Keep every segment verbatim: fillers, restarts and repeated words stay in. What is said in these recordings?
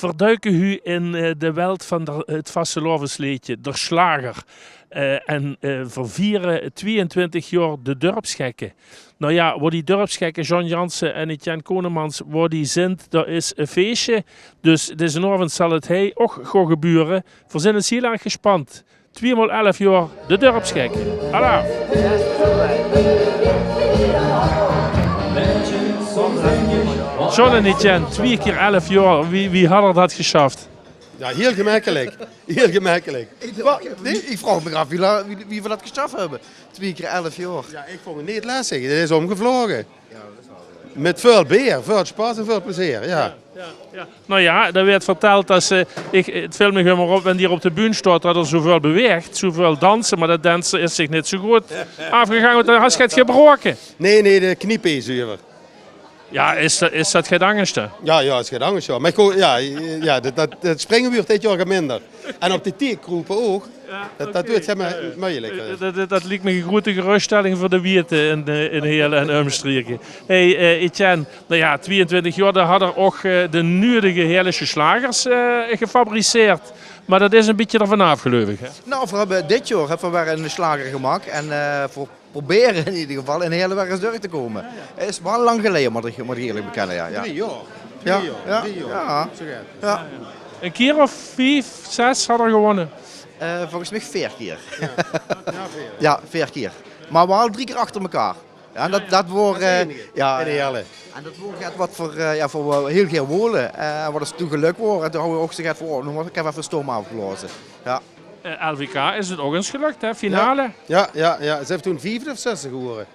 Veer duke noe in eh, de welt van d'r, 't vastelaovesleedje, d'r sjlager. Eh, en eh, veer viere twieëntwintig jaor de Dörpsgekke. Noe ja, wo die Dörpsgekke, John Jansen en Etienne Konemans, wo die zint, dao is e feesje. Dus dezen aovend zal 't hei ouch goa gebäöre. Veer zint ins hieël erg gespand. Twieë maol elf jaor, de Dörpsgekke. Alaaf! John en Etienne, twieë kier elf jaor, wie, wie hadde d'r dat gesjaft? Ja, hieël gemekkelik. Hieël gemekkelik. Ich, ich vraog mich aaf wie, la- wie, wie veer dat gesjaft höbbe. Twieë kier elf jaor. Ja, ich vónj 't neet lestig. Dit is ómgevloge. Mit väöl beer, väöl sjpas en väöl plezeer, ja. Noe ja, d'r weurt verteld dat ze, ich, 't vilt mich ummer op, wen die op de bühne sjtaot, dat d'r zoväöl beweegt, zoväöl danse, mer dat danse is zich neet zo good aafgegange, want dan has se 't gebraoke. Nae, nae, de kniepees zuver. Ja, is dat, is dat get angers, hè? Ja, ja, is get angers, ja. Mer ich, ja, ja, dat, dat, dat springe weurt dit jaor get minder. En op de tiek kroepe ouch. Dat, dat weurt get meujelieker. Dat, dat, dat liek mich 'n groete gerösjstelling veur de wierte in, eh, in Heële en umstreke. Hei, eh, Etienne, noe ja, twieëntwintig jaor, dao hadde d'r ouch eh, de nuuedige Heëlesje sjlagers eh, gefabriceerd. Mer dat is e bietje d'rvan aaf, geluif ich, hè? Noe, veer höbbe dit jaor höbbe veer weer 'ne sjlager gemaak. En eh, veer probere in eder geval in Heële weer ins durch te kómme. 't Is waal lang geleje, mót ich, mót ich ierlik bekenne, ja. Ja. Drie jaor. Ja, drie jaor. Ja. Zo geit 't. Ja. 'ne Kier of vief, zes hadde d'r gewónne. Eh, volges mich veer kier. Ja, veer. Ja, veer kier. Mer waal drie kier achter mekaar. Ja, en dat, dat woor, eh, ja, in Heële. En dat woor get wat veer, eh, ja, veur hieël gaer wole. Eh, wat ós toen gelök woor. En toen hawwe veer ouch gezag van, oh, noe mót ich effe stom aafblaoze. Ja. Eh, L V K is 't ouch ins gelök, hè? Finale. Ja, ja, ja. Ze höbbe toen viefde of zesde gewore.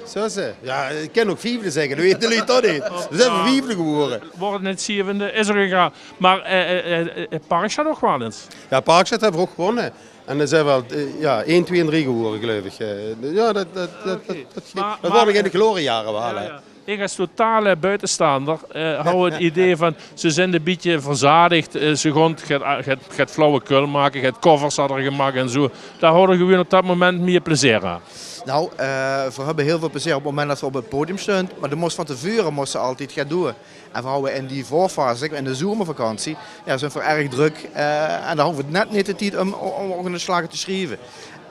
Zesde. Ja, ich kin ouch viefde zègke, dat weite de luuj toch neet. Ze zint viefde gewore. Woor 't neet zevende, is ouch egaal. Mer eh, eh, eh, Parkstad nog waal ins. Ja, Parkstad höbbe veer ouch gewónne. En dao zint veer waal eh, ja, ein, twieë en drie gewore, geluif ich. Eh, ja, dat, dat, dat, dat, dat, dat woor nog in de gloriejare waal, hè. Ich es totale buitestaander eh, haw 't idee van, ze zint e bietje verzadig, eh, ze gaon get, get, get flauwekul make, get covers hadde d'r gemaak en zo. Dao haw d'r gewoon op dat moment mieë plezeer aan. Noe, eh, veer höbbe hieël väöl plezeer op 't moment dat veer op 't podium sjtunt, mer de mós van te veure mós se altied get doon. En veer hawwe in die veurfase, zègk mer in de zomervakantie, ja, zint veer erg drök, eh, en dan hawwe veer net neet de tied um, um ouch 'ne sjlager te sjrieve.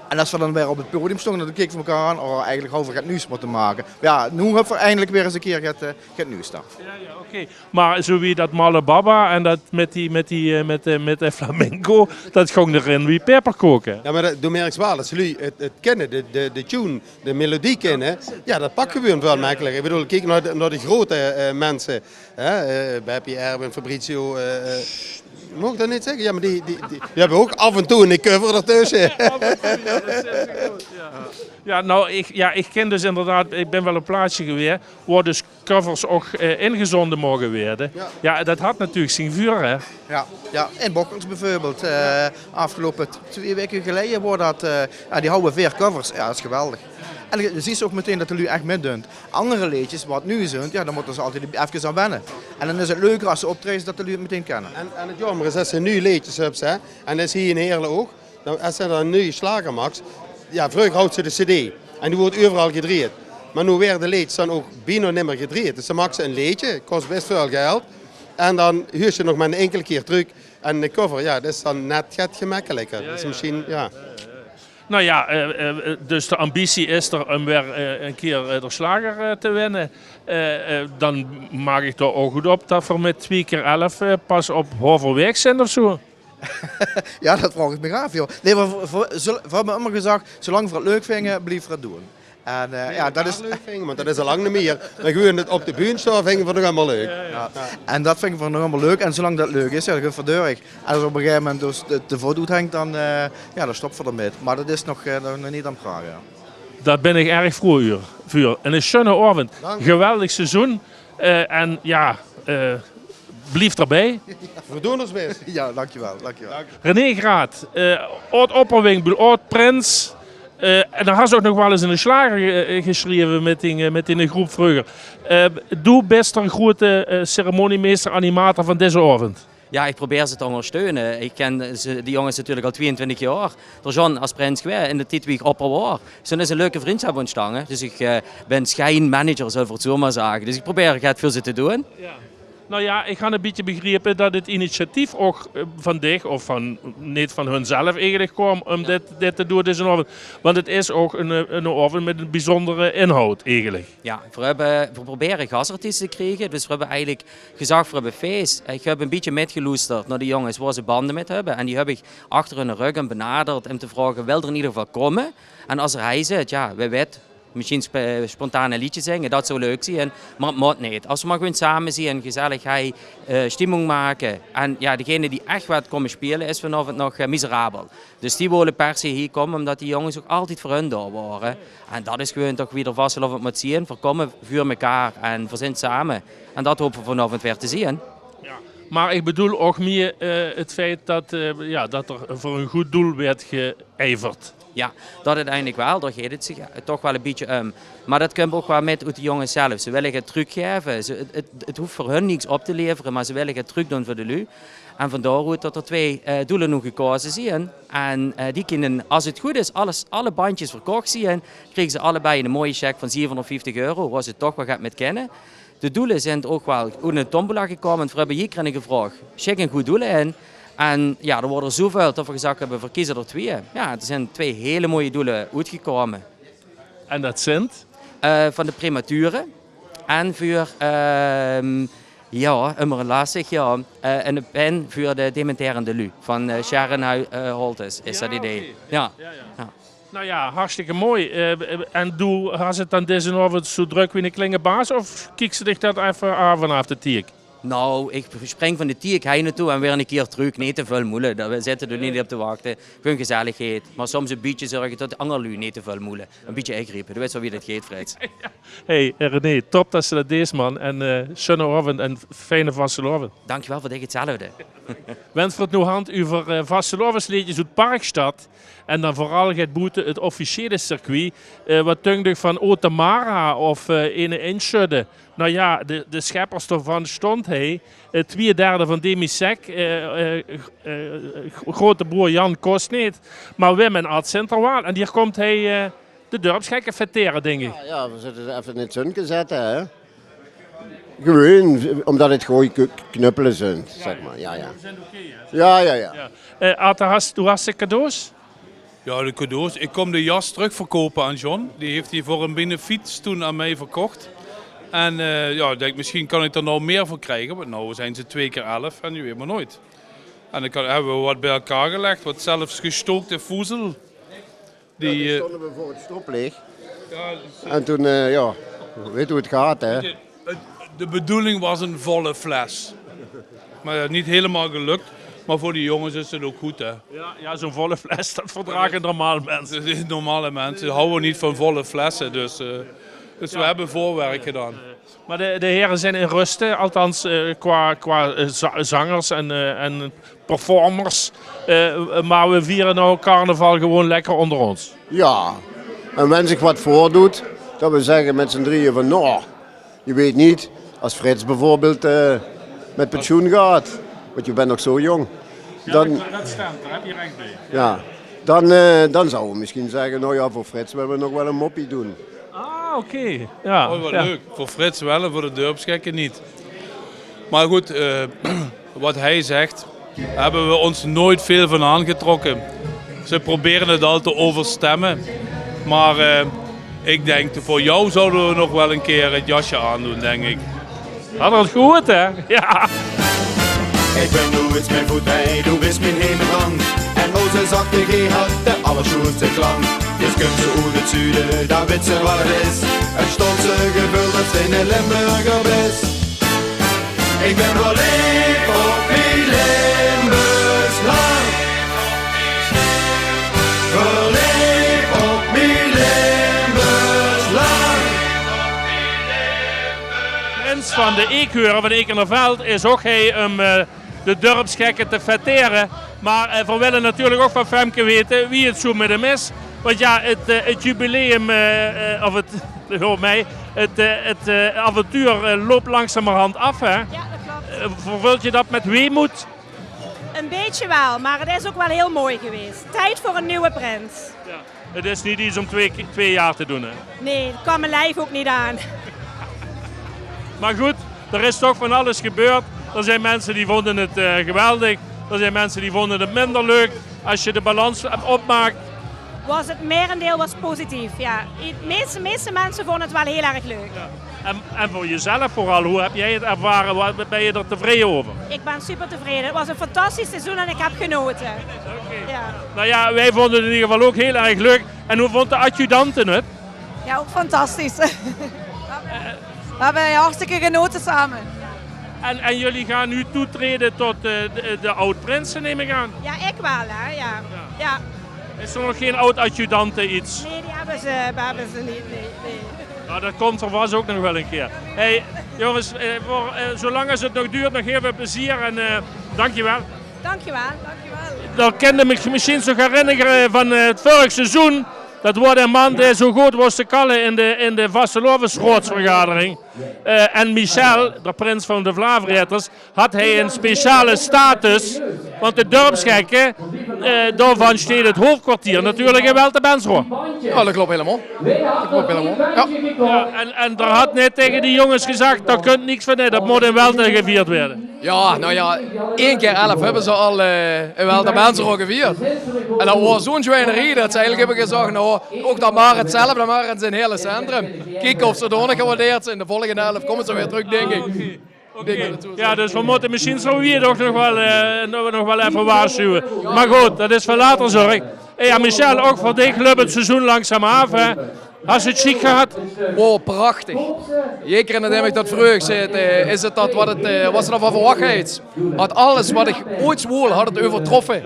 En es veer dan weer op 't podium sjtónge, dan keke veer mekaar aan, oh, eigelik hawwe veer get nuujs mótte make. Mer ja, noe höbbe veer eindelik weer ins 'ne kier get, eh, get nuujs dan. Ja, ja, oké. Mer zo wie dat Malle Baba en dat mit die, mit die, eh, mit, eh, mit de flamenco, dat góng d'rin wie peperkoke. Ja, mer dat, doe merks waal, es luuj 't, 't kinne, de, de, de tune, de melodie kinne, ja, dat pakke veer waal mekkeliker. Ich bedoel, kiek nao de, nao de groete eh, minse, hè, eh, Beppie, Erwin, Fabrizio, eh, eh, maag ich dat neet zègke? Ja, mer die, die, die, die höbbe ouch aaf en toe 'ne cover d'rtösse. Ja, noe, ich, ja, ich kin dus inderdaad, ich bin waal op plaatsje gewaes, wo dus covers ouch eh, ingezónde moge waere. Ja. Ja, dat haet natuurlik zien vuur, hè? Ja, ja. In Bocholt bieveurbeeld, eh, aafgeloupe t-, twieë waeke geleje woor dat, eh, ja, die hawwe veer covers. Ja, dat is geweldig. En dan zuus se ouch metein dat de luuj ech mitdunt. Anger leedjes, wat nuuj zint, ja, dan mótte ze altied efkes aan wenne. En dan is 't leuker es se optraejes dat de luuj 't metein kenne. En, en 't jaomer is, es se nuuj leedjes höbs, hè, en dat is hie in Heële ouch, dan, es se dan 'ne nuuje sjlager maaks, ja, vreuger haws se de cd en die woort euveral gedrejd. Mer noe waere de leedjes dan ouch bienao nimmer gedrejd. Dus dan maaks se e leedje, kos bès väöl geld. En dan huurs se 't nog mer 'n inkele kier trök. En de cover, ja, dat is dan net get gemekkeliker. Dat is mesjien, ja. Noe ja, eh, eh, dus de ambitie is d'r um weer eh, 'ne kier eh, d'r sjlager eh, te winne. Eh, eh, dan maak ich d'r ouch good op dat veer mit twieë kier elf eh, pas op haoverwaeg zint of zo. Ja, dat vraog ich mich aaf, joh. Nae, veer, veer, veer, veer höbbe ummer gezag, zolang veer 't leuk vinge, blieve veer 't doon. En eh, ja, dat is leuk vinge, want dat is al lang neet mieë. Mer gewoon 't op de bühne sjtaon vinge veer nog ummer leuk. Ja. En dat vinge veer nog ummer leuk. En zolang dat leuk is, ja, dan gaon veer door. En es op e gegaeve moment dus de, de voot oethéngk, dan, eh, ja, dan sjtoppe veer d'rmit. Mer dat is nog, eh, nog neet aan 't vraoge, ja. Dao bin ich erg vroe euver. Vuur. 'ne Sjunne aovend. Dank. Geweldig seizoen. Eh, en ja, eh, blief d'rbie. Veer doon ós bès. Ja, dankjewel, dankjewel. René Graat, eh, aod-opperwing, aod-prins. Eh, en dan has se ouch nog waal ins 'ne sjlager ge-, eh, gesjreve mit die, eh, mit die groep vreuger. Eh, doe bis d'r groete eh, ceremoniemeister, animator van dezen aovend. Ja, ich probeer ze te óngersteune. Ich kin ze, die jónges natuurlik al twieëntwintig jaor. D'r John es prins gewaes in de tied wie ich opper woor. Zo is 'n leuke vrundsjap óntstange. Dus ich eh, bin sjeinmanager, zölle veer 't zo mer zage. Dus ich probeer get veur ze te doon. Ja. Nou ja, ich han e bietje begrepe dat 't initiatief ouch, eh, van dich of van, neet van hun zelf eigelik kwaam um dit, dit te doon, deze aovend. Want 't is ouch 'n, eh, 'n aovend mit 'n biezunjere inhoud eigelik. Ja, veer höbbe, veer probere gasartieste te kriege. Dus veer höbbe eigelik gezag, veer höbbe fees. Ich höb e bietje mitgeloesterd nao de jónges wo ze bande mit höbbe. En die höb ich achter hunne rögk benaderd um te vraoge: "Wilt geer in eder geval kómme?" En es geer hie zit, ja, wae weit, mesjiens sp-, spontaan e leedje zinge, dat zou leuk zeen, mer 't mót neet. Es veer mer gewoon same zeen, gezellig hie, eh, stimmung make. En ja, degene die ech waat kómme speule, is vanaovend nog, eh, Miserabel. Dus die wole per se hie kómme, ómdat die jónges ouch altied veur hun dao wore. En dat is gewoon toch wie de vastelaovend mót zeen. Veer kómme veur mekaar en veer zeen same. En dat hope veer vanaovend weer te zeen. Ja. Mer ich bedoel ouch mieë, eh, 't feit dat, eh, ja, dat d'r veur e good doel weurt geijverd. Ja, dat oeteindelik waal. Dao geit 't zich, eh, toch waal e bietje um. Mer dat kump ouch waal mit oet de jónges zelf. Ze wille 't trökgaeve. Ze, 't, 't, 't hoof veur hun niks op te levere, mer ze wille 't trökdoon veur de luuj. En vandaoruit dat d'r twee, eh, doele noe gekaoze zeen. En, eh, die kinne, es 't good is, alles, alle bandjes verkoch zeen, kriege ze allebei 'ne mooie cheque van zevenhóngerdvieftig euro, wo ze toch waal get mit kinne. De doele zeen ouch waal oet 'n tombola gekómme. Veer höbbe hie kinne gevraog: "Sjik e good doel in." En ja, d'r wore d'r zoeväöl dat veer gezag höbbe: "Veer keze d'r twee." Ja, d'r zeen twee hiel mooie doele oetgekómme. En dat zint? Eh, van de premature. En veur, ehm, ja, ummer lastig, ja. Eh, 'ne pen veur de dementerende luuj. Van, eh, Sharon Hu-, eh, Holtes is dat idee. Oké. Ja. Ja, ja. Ja. Nou ja, hartstikke mooi. Eh, en doe has 't dan deze aovend zoe drök wie 'ne klinge baas, of kieks se dich dat effe aan vanaaf de tiek? Nou, ich spring van de tiek hie nao toe en weer 'ne kier trök. Neet te väöl moele, dao zitte veer neet op te wachte. Gewoon gezelligheid. Mer soms e bietje zörge dat anger luuj neet te väöl moele. E bietje ingriepe. Doe weits waal wie dat geit, Frits. Hey, eh, René, top dat se dat deis, man. En, eh, sjunne aovend en fijne vastelaovend. Dankjewel, veur dich 'tzelfde. Wens veer 't noe hant euver, eh, vastelaovesleedjes oet Parkstad en dan veural get boete 't officiële circuit, eh, wat dunk dich van Otamara of, eh, Ene Insjudde? Nou ja, de, de scheppers d'rvan sjtónge hie, eh, twee derde van Demisec, eh, eh, g-, eh, g-, grote broor Jan kós neet, mer Wim en Ad zint d'r waal. En hie kump hie, eh, de dörpsgekke fetere, dink ich. Ja, ja, veer zitte effe in 't zunke te zitte, hè. Gewoon, ómdat 't gooj k-, knuppele zint, zeg mer. Ja, ja. Ja, ja, ja. Ja. Eh, Ad, doe has, doe has de cadeaus? Ja, de cadeaus. Ich kóm de jas trökverkoupe aan John. Die haet die veur 'n benefiet toen aan mich verkoch. En, eh, ja, ich dink, mesjien kan ich d'r noe mieë veur kriege, want noe zint ze twee kier elf en die weit mer noeit. En dan kan, höbbe veer wat bie-ein gelag, wat zelfs gestookde voezel. Die, eh, sjtónge veer veur 't stopliech. Ja, dus, eh, en toen, eh, ja, wits se wie 't geit, hè? De, de bedoeling waas 'n volle fles. Mer ja, neet hielemaol gelök. Mer veur die jónges is 't ouch good, hè? Ja, ja, zoe'n volle fles, dat verdrage normale minse. Normale minse hawwe neet van volle flesse, dus, eh, dus veer höbbe veurwerk gedaon. Mer de, de here zint in röste, althans, eh, qua, qua, eh, za-, zangers en, eh, en performers. Eh, mer veer viere noe carnaval gewoon lekker ónger ós. Ja, en wen zich wat veurdoet, dat veer zègke mit zien drieje van: "Noe, geer weit neet, es Frits bieveurbeeld, eh, mit pensioen geit, want geer bent nog zoe jónk, dan," ja, dat, dat stemt, dao höb geer rech bie. Ja, dan, eh, dan zouwe veer mesjien zègke: "Noe ja, veur Frits wille veer nog waal 'n moppie doon." Ah, oké. Ja. Oh, wat leuk. Veur Frits waal en veur de dörpsgekke neet. Mer good, eh, wat hae zègk, höbbe veer ós noeit väöl van aangetrokke. Ze probere 't al te euverstemme. Mer, eh, ich dink, veur dich zouwe veer nog waal 'ne kier 't jaske aandoon, dink ich. Had 'r 't good, hè? Ja. Ich bin noe ins mien voet, hey, doe bis mien hemelrang. En ózze zachte G haet de allersjoenste klank. Dus kump ze oet 't zude, dan wits se wat 't is. 'n Sjtoltse geveul dat se 'ne Limburger bis. Ich bin verleef op mien Limburgs lang. Verleef op mien Limburgs lang. Prins van de Eekhöre van Eekerderveld is ouch hie um, eh, de dörpsgekke te fetere. Mer, eh, veer wille natuurlik ouch van Femke weite wie 't zoe mit häöm is. Want ja, 't, eh, 't jubileum, eh, eh, of 't, huur mich, 't, eh, 't, eh, avontuur, eh, löp langzamerhand aaf, hè? Ja, dat klop. Eh, vervölt dich dat mit weemood? E bietje waal, mer 't is ouch waal hiel mooi gewaes. Tied veur 'ne nuuje prins. Ja. 't Is neet get um twee, twee jaor te doon, hè? Nae, dao kump mien lief ouch neet aan. Mer good, D'r is toch van alles gebeurd. D'r zeen minse die vónje 't, eh, geweldig. D'r zeen minse die vónje 't minder leuk. Es se de balans opmaaks. Was 't merendeel was positief, ja. De meeste, meeste minse vónje 't waal hiel erg leuk. En, en veur jezelf veural, wie höbs doe 't ervare? Wo-, bös doe d'r tevreje euver? Ik ben super tevreden. Het was een fantastisch seizoen en ik heb genoten. Ja. Nou ja, weej vónje 't in eder geval ouch hiel erg leuk. En wie vónj de adjudante 't? Ja, ook fantastisch. We hebben hartstikke genoten samen. En, en geej gaot noe toetrede tot, eh, de, de aod-prinse, num ik aan. Ja, ik wel, hè. Ja. Ja. Is d'r nog gein aod-adjudante iets? Nee, die hebben ze, hebben ze niet. Nee, nee. Nou, det kump d'r vas ouch nog waal ein kier. Hey, jónges, eh, veur, eh, zolang es 't nog doert, nog hiel väöl plezeer en, eh, dankjewel. Dankjewel. Dankjewel. D'r kènt geej zich mesjien nog herinnere van, eh, 't vörig seizoen. Det woar de man dae zo good woar te kalle in de, in de vastelaovesraodsvergadering. Eh, en Michel, de prins van de Vlaamse Rieters, had hae ein speciale status, want de dörpsgekke, eh, daovan sjteet 't hoofkwartier natuurlik in Welte-Bensroa. Ja, det klop hielemaol. Det klop hielemaol. Ja. Ja, en, en d'r had net taenge die jónges gezag: "Dao kump niks van, nae, det mót in Welte gevierd waere." Ja, nou ja, ein kier elf höbbe ze al, eh, in Welte-Bensroa gevierd. En det woar zo'n zwijnerie det ze eigelik höbbe gezag: "Nou, ouch dan mer 't zelfde, dan mer in 't hiele centrum. Kieke of ze dao nog gewaardeerd zeen. De volgende elf kómme ze weer trök, dink ik." Oké. Ja, dus we mótte mesjien zo wie toch nog waal, eh, nog, nog waal effe waarsjuwe. Mer good, det is veur later zörg. Hey, ja, Michel, ouch veur dich löp 't seizoen langzaam aaf, hè? Has se 't sjiek gehad? Oh, prachtig. Zeker in 't, indem ik det vreug zit, eh, is 't det wat 't, eh, wat se d'rvan verwach haes. Had alles wat ik oeats wool, had 't euvertroffe.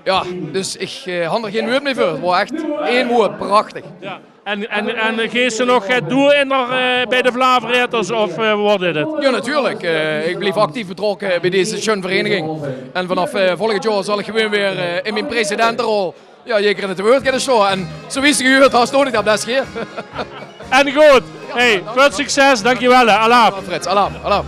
Ja, dus ik, eh, han d'r gein wäörd mieë veur. 't Woar ech ein woord, prachtig. Ja. En, en, en geis se nog get doon in d'r, eh, bie de Vlaamse Rieters of, eh, wo waert det? Ja, natuurlijk. Eh, ik blief actief betrokke bie deze sjoen vereniging. En vanaf, eh, volgend jaor zal ik gewoon weer, eh, in mien presidenterol, ja, zeker in 't wäörd kinne staon. En zo wie se gehuurd has, doon ik det bes gaer. En good. Hey, väöl succes. Dankjewel, hè. Alaaf. Frits, alaaf, alaaf.